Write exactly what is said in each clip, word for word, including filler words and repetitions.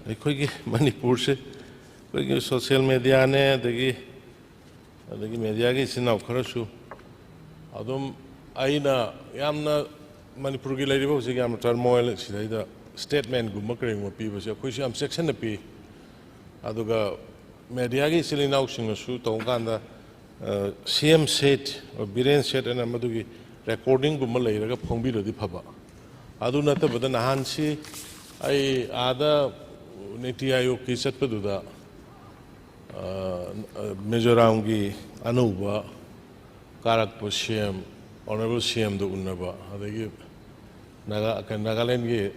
ꯑꯩꯈꯣꯏꯒꯤ ꯃꯅꯤꯄꯨꯔꯁꯦ ꯑꯩꯈꯣꯏꯒꯤ ꯁꯣꯁꯤꯌꯦꯜ ꯃꯦꯗꯤꯌꯥꯅꯦ, ꯑꯗꯒꯤ ꯑꯗꯒꯤ ꯃꯦꯗꯤꯌꯥꯒꯤ ꯏꯆꯤꯟ ꯏꯅꯥꯎ ꯈꯔꯁꯨ ꯑꯗꯨꯝ, ꯑꯩꯅ ꯌꯥꯝꯅ ꯃꯅꯤꯄꯨꯔꯒꯤ ꯂꯩꯔꯤꯕ ꯍꯧꯖꯤꯛ ꯌꯥꯝꯅ ꯇꯔꯃꯣꯏꯜ ꯁꯤꯗꯩꯗ ꯁ꯭ꯇꯦꯠꯃꯦꯟꯒꯨꯝꯕ ꯀꯔꯤꯒꯨꯝꯕ ꯄꯤꯕꯁꯦ ꯑꯩꯈꯣꯏꯁꯨ ꯌꯥꯝ ꯆꯦꯛꯁꯤꯟꯅ ꯄꯤ꯫ ꯑꯗꯨꯒ ꯃꯦꯗꯤꯌꯥꯒꯤ ꯏꯆꯤꯜ ꯏꯅꯥꯎꯁꯤꯡꯅꯁꯨ ꯇꯧꯕ ꯀꯥꯟꯗ, ꯁꯤ ꯑꯦꯝ ꯁꯦꯠ, ꯕꯤꯔꯦꯟ ꯁꯦꯠ ꯍꯥꯏꯅ ꯃꯗꯨꯒꯤ ꯔꯦꯀꯣꯔꯗꯤꯡꯒꯨꯝꯕ ꯂꯩꯔꯒ ꯐꯣꯡꯕꯤꯔꯗꯤ ꯐꯕ꯫ ꯑꯗꯨ ꯅꯠꯇꯕꯗ ꯅꯍꯥꯟꯁꯤ ꯑꯩ ꯑꯥꯗ ꯅꯤꯇꯤ ꯑꯥꯌꯣꯒꯀꯤ ꯆꯠꯄꯗꯨꯗ, ꯑ, ꯃꯤꯖꯣꯔꯥꯝꯒꯤ ꯑꯅꯧꯕ ꯀꯥꯔꯛꯄ ꯁꯤ ꯑꯦꯝ, ꯑꯣꯅꯔꯦꯕꯜ ꯁꯤ ꯑꯦꯝꯗ ꯎꯅꯕ, ꯑꯗꯒꯤ ꯅꯥꯒꯥ-, ꯀꯩꯅꯣ, ꯅꯥꯒꯥꯂꯦꯟꯒꯤ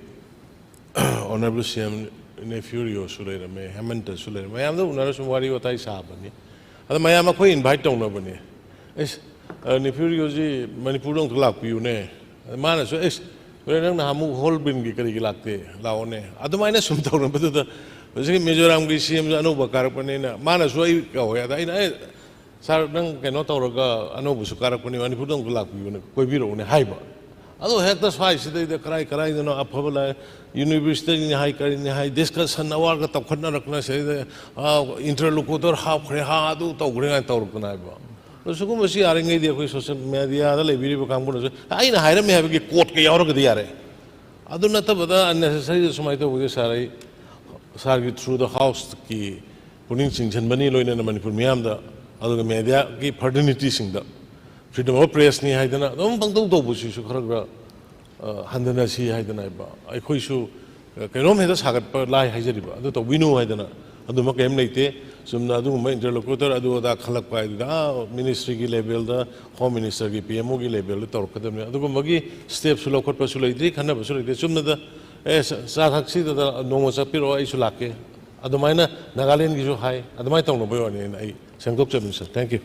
ꯑꯣꯅꯔꯦꯕꯜ ꯁꯤ ꯑꯦꯝ ꯅꯦꯐ꯭ꯌꯨ ꯔꯤꯑꯣꯁꯨ ꯂꯩꯔꯝꯃꯦ, ꯍꯦꯃꯟꯇꯁꯨ ꯂꯩꯔꯝꯃꯦ, ꯃꯌꯥꯝꯗ ꯎꯅꯔ ꯁꯨꯝ ꯋꯥꯔꯤ ꯋꯥꯇꯥꯏ ꯁꯥꯕꯅꯤ꯫ ꯑꯗ ꯃꯌꯥꯝ ꯑꯩꯈꯣꯏ ꯏꯟꯚꯥꯏꯠ ꯇꯧꯅꯕꯅꯦ꯫ "ꯑꯦꯁ, ꯑ, ꯅꯦꯐ꯭ꯌꯨ ꯔꯤꯑꯣꯁꯤ ꯃꯅꯤꯄꯨꯔꯗ ꯑꯃꯨꯛꯇ ꯂꯥꯛꯄꯤꯌꯨꯅꯦ"꯫ ꯑꯗ ꯃꯥꯅꯁꯨ, "ꯑꯦꯁ, ꯍꯣꯔꯦꯟ ꯅꯪ ꯅꯍꯥꯟꯃꯨꯛ ꯍꯣꯔꯟꯕꯤꯜꯒꯤ ꯀꯔꯤꯒꯤ ꯂꯥꯛꯇꯦ? ꯂꯥꯛꯑꯣꯅꯦ"꯫ ꯑꯗꯨꯃꯥꯏꯅ ꯁꯨꯝ ꯇꯧꯅꯕꯗꯨꯗ ꯍꯧꯖꯤꯛꯀꯤ ꯃꯤꯖꯣꯔꯥꯝꯒꯤ ꯁꯤ ꯑꯦꯝꯁꯨ ꯑꯅꯧꯕ ꯀꯥꯔꯛꯄꯅꯤꯅ ꯃꯥꯅꯁꯨ ꯑꯩ ꯀꯧꯋꯦ꯫ ꯑꯗ ꯑꯩꯅ, "ꯑꯦ, ꯁꯥꯔ, ꯅꯪ ꯀꯩꯅꯣ ꯇꯧꯔꯒ ꯑꯅꯧꯕꯁꯨ ꯀꯥꯔꯛꯄꯅꯤ, ꯃꯅꯤꯄꯨꯔꯗ ꯑꯃꯨꯛꯇ ꯂꯥꯛꯄꯤꯌꯨꯅꯦ, ꯀꯣꯏꯕꯤꯔꯛꯎꯅꯦ" ꯍꯥꯏꯕ꯫ ꯑꯗꯣ ꯍꯦꯛꯇ ꯁ꯭ꯋꯥꯏꯁꯤꯗꯩꯗ ꯀꯔꯥꯏ ꯀꯔꯥꯏꯗꯅꯣ ꯑꯐꯕ ꯂꯥꯏ, ꯌꯨꯅꯤꯚꯔꯁꯤꯇꯤꯅꯤ ꯍꯥꯏ, ꯀꯔꯤꯅꯤ ꯍꯥꯏ, ꯗꯤꯁꯀꯁꯟ ꯑꯋꯥꯔꯒ ꯇꯧꯈꯠꯅꯔꯛꯇꯅ ꯁꯤꯗꯩꯗ, "ꯑꯥ, ꯏꯟꯇꯔꯂꯣꯀꯨꯇꯔ ꯍꯥꯞꯈ꯭ꯔꯦ, ꯍꯥ, ꯑꯗꯨ ꯇꯧꯈ꯭ꯔꯦ" ꯀꯥꯏꯅ ꯇꯧꯔꯛꯇꯅ ꯍꯥꯏꯕ꯫ ꯑꯗꯣ ꯁꯤꯒꯨꯝꯕꯁꯤ ꯌꯥꯔꯤꯉꯩꯗꯤ ꯑꯩꯈꯣꯏ ꯁꯣꯁꯤꯌꯦꯜ ꯃꯦꯗꯤꯌꯥꯗ ꯂꯩꯕꯤꯔꯤꯕ ꯀꯥꯡꯕꯨꯅꯁꯨ ꯑꯩꯅ ꯍꯥꯏꯔꯝꯃꯦ ꯍꯥꯏꯕꯒꯤ ꯀꯣꯠꯀ ꯌꯥꯎꯔꯒꯗꯤ ꯌꯥꯔꯦ꯫ ꯑꯗꯨ ꯅꯠꯇꯕꯗ unnecessary ꯁꯨꯃꯥꯏꯅ ꯇꯧꯕꯁꯦ, ꯁꯥꯔ, ꯑꯩ ꯁꯥꯔꯒꯤ through the houseꯀꯤ ꯄꯨꯛꯅꯤꯡ ꯆꯤꯡꯁꯤꯟꯕꯅꯤ, ꯂꯣꯏꯅꯅ ꯃꯅꯤꯄꯨꯔ ꯃꯤꯌꯥꯝꯗ, ꯑꯗꯨꯒ ꯃꯦꯗꯤꯌꯥꯒꯤ ꯐ꯭ꯔꯇꯔꯅꯤꯇꯤꯁꯤꯡꯗ꯫ Freedom of pressꯅꯤ ꯍꯥꯏꯗꯅ ꯑꯗꯨꯝ ꯄꯪꯇꯧ ꯇꯧꯕꯁꯤꯁꯨ ꯈꯔ ꯈꯔ, ꯑ, ꯍꯟꯊꯅꯁꯤ ꯍꯥꯏꯗꯅ ꯍꯥꯏꯕ꯫ ꯑꯩꯈꯣꯏꯁꯨ, ꯑ, ꯀꯩꯅꯣꯝ ꯍꯦꯛꯇ ꯁꯥꯒꯠꯄ ꯂꯥꯏ ꯍꯥꯏꯖꯔꯤꯕ, ꯑꯗꯨ ꯇꯧꯕꯤꯅꯨ ꯍꯥꯏꯗꯅ꯫ ꯑꯗꯨꯝꯕ ꯀꯔꯤꯝ ꯂꯩꯇꯦ꯫ ꯆꯨꯝꯅ ꯑꯗꯨꯒꯨꯝꯕ ꯏꯟꯇꯔꯂꯣꯀ꯭ꯌꯨꯇꯔ ꯑꯗꯨ ꯑꯗꯥ ꯈꯜꯂꯛꯄ ꯍꯥꯏꯗꯨꯗ, ꯑꯥ, ꯃꯤꯅꯤꯁꯇ꯭ꯔꯤꯒꯤ ꯂꯦꯚꯦꯜꯗ, ꯍꯣꯝ ꯃꯤꯅꯤꯁꯇꯔꯒꯤ, ꯄꯤ ꯑꯦꯝ ꯑꯣꯒꯤ ꯂꯦꯚꯦꯜꯗ ꯇꯧꯔꯛꯀꯗꯕꯅꯤ꯫ ꯑꯗꯨꯒꯨꯝꯕꯒꯤ ꯁ꯭ꯇꯦꯞꯁꯨ ꯂꯧꯈꯠꯄꯁꯨ ꯂꯩꯇ꯭ꯔꯤ, ꯈꯟꯅꯕꯁꯨ ꯂꯩꯇ꯭ꯔꯤ꯫ ꯆꯨꯝꯅꯗ, "ꯑꯦ, ꯆꯥ-, ꯆꯥ ꯊꯛꯁꯤꯗ ꯅꯣꯡꯃ ꯆꯠꯄꯤꯔꯛꯑꯣ, ꯑꯩꯁꯨ ꯂꯥꯛꯀꯦ"꯫ ꯑꯗꯨꯃꯥꯏꯅ ꯅꯥꯒꯥꯂꯦꯟꯒꯤꯁꯨ ꯍꯥꯏ, ꯑꯗꯨꯃꯥꯏꯅ ꯇꯧꯅꯕꯒꯤ ꯋꯥꯅꯤ꯫ ꯑꯩꯅ, ꯑꯩ ꯁꯦꯡꯗꯣꯛꯆꯕꯅꯤ, ꯁꯥꯔ꯫ Thank you꯫